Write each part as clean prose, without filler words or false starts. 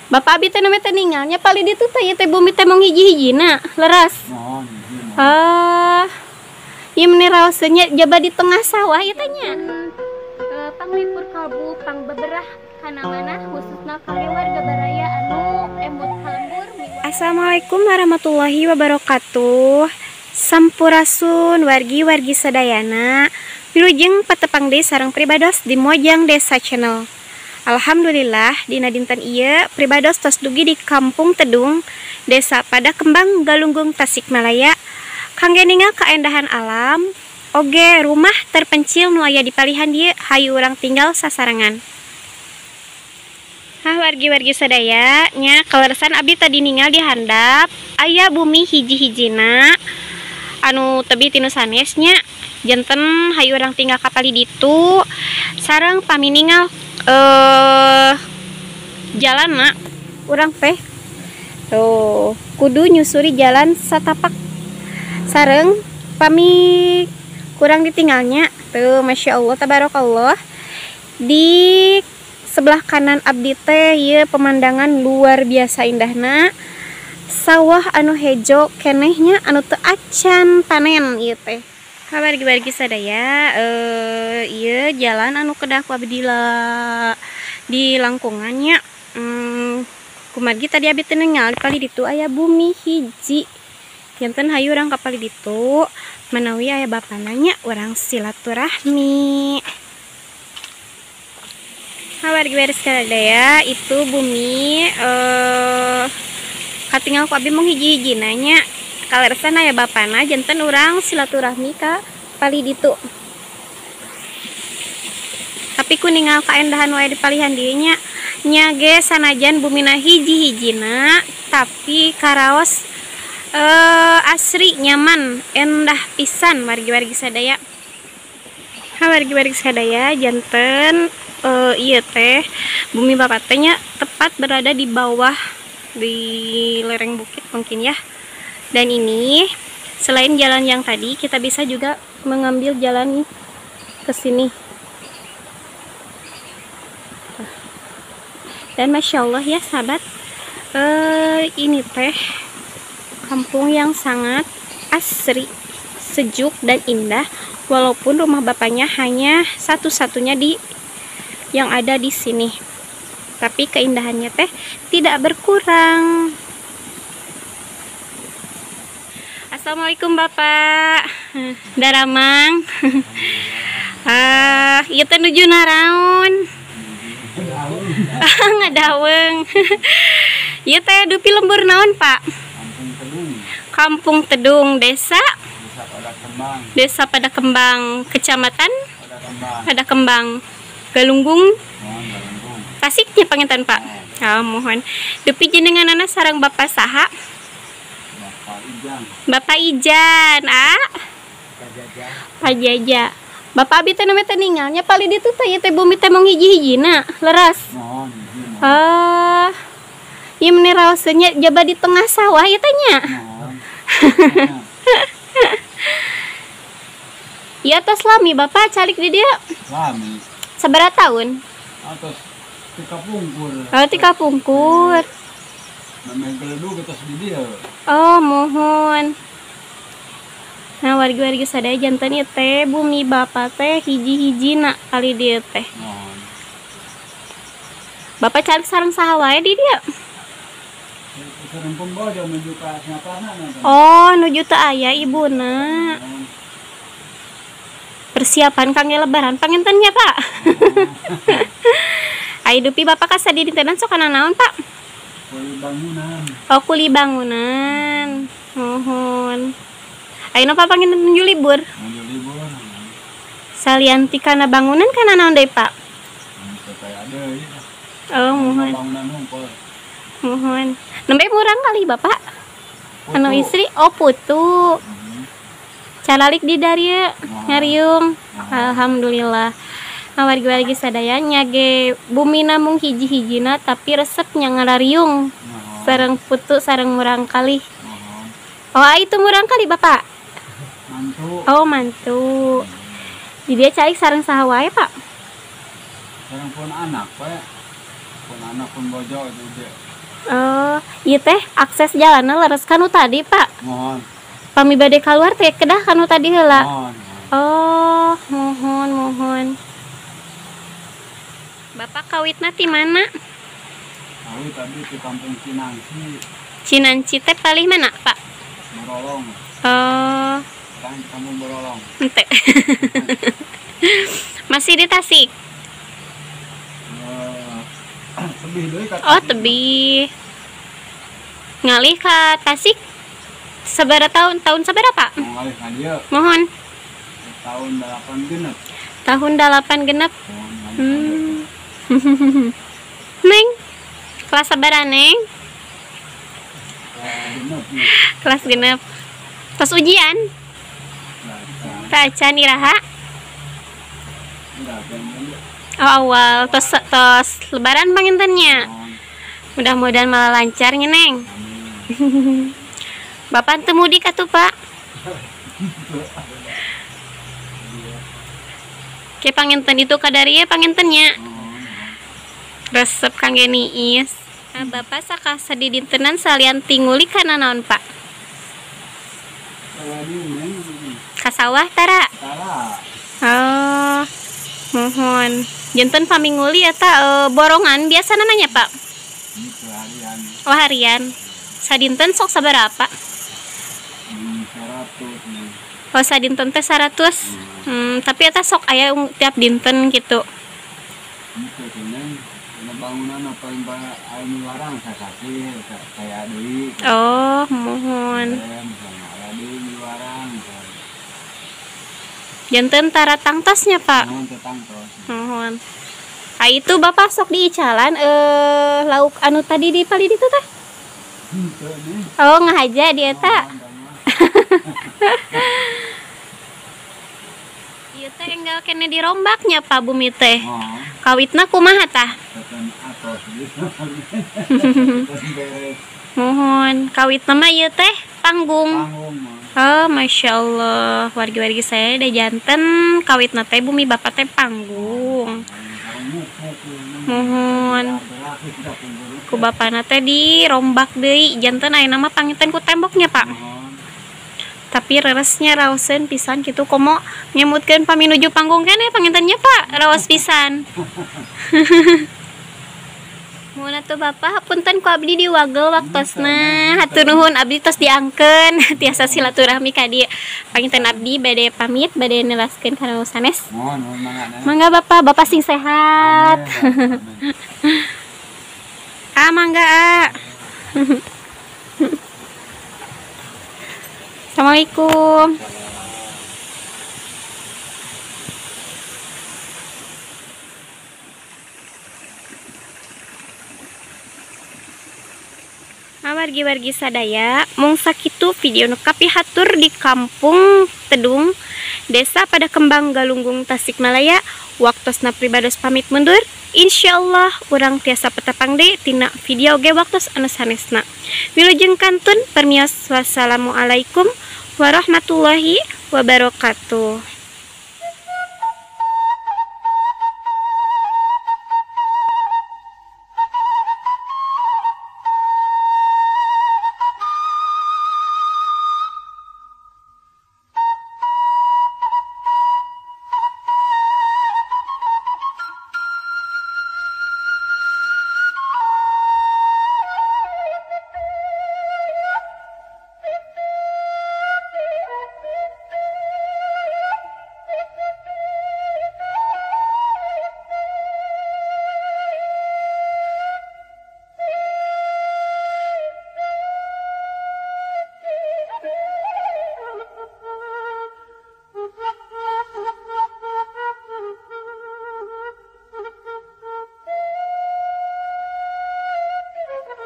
Bapak abi teh namanya teh ningalnya paling ditu teh ieu teh bumi teh mung hiji-hijina, leres. Mohon, hiji. Ah. Ieu meni raoseun nya jaba di tengah sawah ieu teh nya. Panglipur kalbu pangbeberah kana manah khususna kangge warga baraya anu emut ka lembur. Assalamualaikum warahmatullahi wabarakatuh. Sampurasun wargi-wargi sadayana. Wilujeng patepang deui sareng pribados di Mojang Desa Channel. Alhamdulillah dina dinten ieu pribados tos dugi di Kampung Tedung, Desa Padakembang, Galunggung, Tasikmalaya. Kangge ningal kaendahan alam, oge rumah terpencil nu aya di palihan dieu hayu urang tinggal sasarengan. Hah wargi-wargi sadaya nya kaleresan abdi tadi ningal di handap aya bumi hiji-hijina anu tebih tinu sanes nya janten hayu urang tinggal ka palih ditu sareng pami ningal jalanna urang teh tuh kudu nyusuri jalan satapak sareng pami kurang ditinggalnya tuh masya Allah tabarakallah di sebelah kanan abdi teh ieu pemandangan luar biasa indahna sawah anu hejo kenehnya anu teu acan panen ieu teh. Wargi-wargi sadaya ieu jalan anu kedah ku abdi di langkungannya kumargi tadi abdi teh ningal di palih ditu aya bumi hiji janten hayu urang ka palih ditu manawi aya bapana nya urang silaturahmi. Wargi-wargi sadaya itu bumi katingal ku abdi mung hiji-hijina nya kaleresan aya bapana janten urang silaturahmi ka palih ditu. Tapi ku ningal kaendahan wae di palihan dieu nya nya ge sanajan bumina hiji-hijina tapi karaos asri nyaman endah pisan wargi-wargi sadaya. Wargi-wargi sadaya janten ieu teh bumi bapak teh nya tepat berada di bawah di lereng bukit mungkin ya. Dan ini selain jalan yang tadi kita bisa juga mengambil jalan ke sini. Dan masya Allah ya sahabat, ini teh kampung yang sangat asri, sejuk dan indah. Walaupun rumah bapaknya hanya satu-satunya di yang ada di sini, tapi keindahannya teh tidak berkurang. Assalamualaikum Bapak Daramang. Ieu teh nuju naraon? Ngadaweng. Ieu teh dupi lembur naon, Pak? Kampung Tedung. Kampung Tedung, Desa? Desa Padakembang. Desa Padakembang, Kecamatan Padakembang. Padakembang, Galunggung. Mohon Galunggung. Tasiknya panginten, Pak. Oh, mohon. Dupi jenenganana sareng Bapak saha? Bapak Ijan. Bapak Ijan, ah? Pak Jaja. Bapak abi teh namanya teh ningalnya palih ditu teh ieu teh bumi teh mung hiji-hijina, leres. Mohon, hiji. Ah. Ieu meni raoseun nya jaba di tengah sawah ieu teh nya. Mohon. Ieu tos lami Bapak calik di dieu? Lami. Sabaraha tahun? Atos tika pungkur. Oh, tika pungkur. Memang geledug atos di dieu. Oh, mohon. Nah, wargi-wargi sadaya janten ieu teh bumi bapak teh hiji-hijina kali dieu teh. Mohon. Bapak calik sareng saha wae di dieu? Sareng pembojo nuju ka siapana. Oh, nuju teu aya ibuna. Persiapan kangge lebaran panginten nya, Pak. Ai dupi bapak ka sadidintenan sok kana naon, Pak? Kuli bangunan. Oh, kuli bangunan. Mohon. Ayeuna Pak panginten nuju libur. Nuju libur. Salian ti kana bangunan kana naon deui, Pak? Deui. Oh, mohon. Bangunan hungkul. Mohon. Nembe murang kali Bapak? Anu istri oh putu. Calalik di darieu ngariung. Alhamdulillah. Nah, wargi-wargi sadaya nya ge bumina mung hiji-hijina tapi resep nya ngarariung. Sareng putu sareng murang kali. Oh, itu murang kali Bapak? Mantu. Oh, mantu. Di dia calik sareng saha wae, Pak? Sareng pun anak, Pak. Pun anak pun bojo itu dia. Oh, ieu teh akses jalanna leres kanu tadi, Pak. Mohon. Pami bade keluar teh kedah kanu tadi heula. Mohon. Oh, mohon mohon. Bapak kawitna ti mana? Kawit tadi di kampung Cinanci. Cinanci teh palih mana, Pak? Borolong. Oh. Sekarang di kampung Borolong. Ente. Masih di Tasik? Tebih deui ka. Oh, tebih. Ngalih ka Tasik sabaraha tahun? Tahun sabaraha, Pak? Ngalih ka dieu. Mohon. Tahun 8 genep. Tahun 8 genep. Neng, kelas sabaraha, Neng? Kelas genep. Tos ujian? Tacan iraha? Oh, awal tos tos lebaran pangintennya. Mudah-mudahan malah lancar nya, Neng. Bapak teu mudik atuh, Pak? Ke panginten itu kadarie pangintennya. Resep kangge niis. Nah, Bapak saka sadidintenan salian tinguli kana naon, Pak? Ka sawah tara? Oh, mohon. Janten paminguli eta borongan biasa namanya, Pak? Harian. Oh, harian. Sadinten sok sabaraha, Pak? 100. Oh, sadinten teh 100. Tapi eta sok aya tiap dinten gitu. Bangunan paling aya warang sasasi kayak deui. Oh, mohon. Aya deui warang. Janten tara tangtosnya, Pak? Mohon teu tangtos. Mohon. Ah, itu Bapak sok diicalan lauk anu tadi di palih ditu teh? Oh, ngahaja di eta. Ieu teh enggal kene dirombaknya, Pak, bumi teh. Kawitna kumaha tah? Mohon, kawitna mah ieu teh panggung. Oh, Masya Allah, wargi-wargi saya udah janten kawitna teh bumi Bapak teh panggung. Mohon. Ku bapana teh dirombak deui, janten ayeuna mah panginten ku temboknya, Pak. Tapi reresnya raoseun pisan kitu komo ngemutkeun pami nuju panggung keneh pangintennya, Pak, raos pisan. Mun atuh Bapak hapunten ku abdi diwagel waktosna. Hatur nuhun abdi tos diangkeun tiasa silaturahmi ka dieu. Panginten abdi bade pamit bade nelaskeun kana nu sanes. Mohon mangga. Mangga Bapak, Bapak sing sehat. Ah, mangga. Assalamualaikum. Wargi-wargi sadaya, mung sakitu video nu kapihatur di Kampung Tedung, Desa Pada Kembang Galunggung, Tasikmalaya. Waktosna pribados pamit mundur. Insyaallah urang tiasa petepang deui tina video ge waktos anu sanesna. Wilujeng kantun permios, wassalamualaikum warahmatullahi wabarakatuh.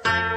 Bye.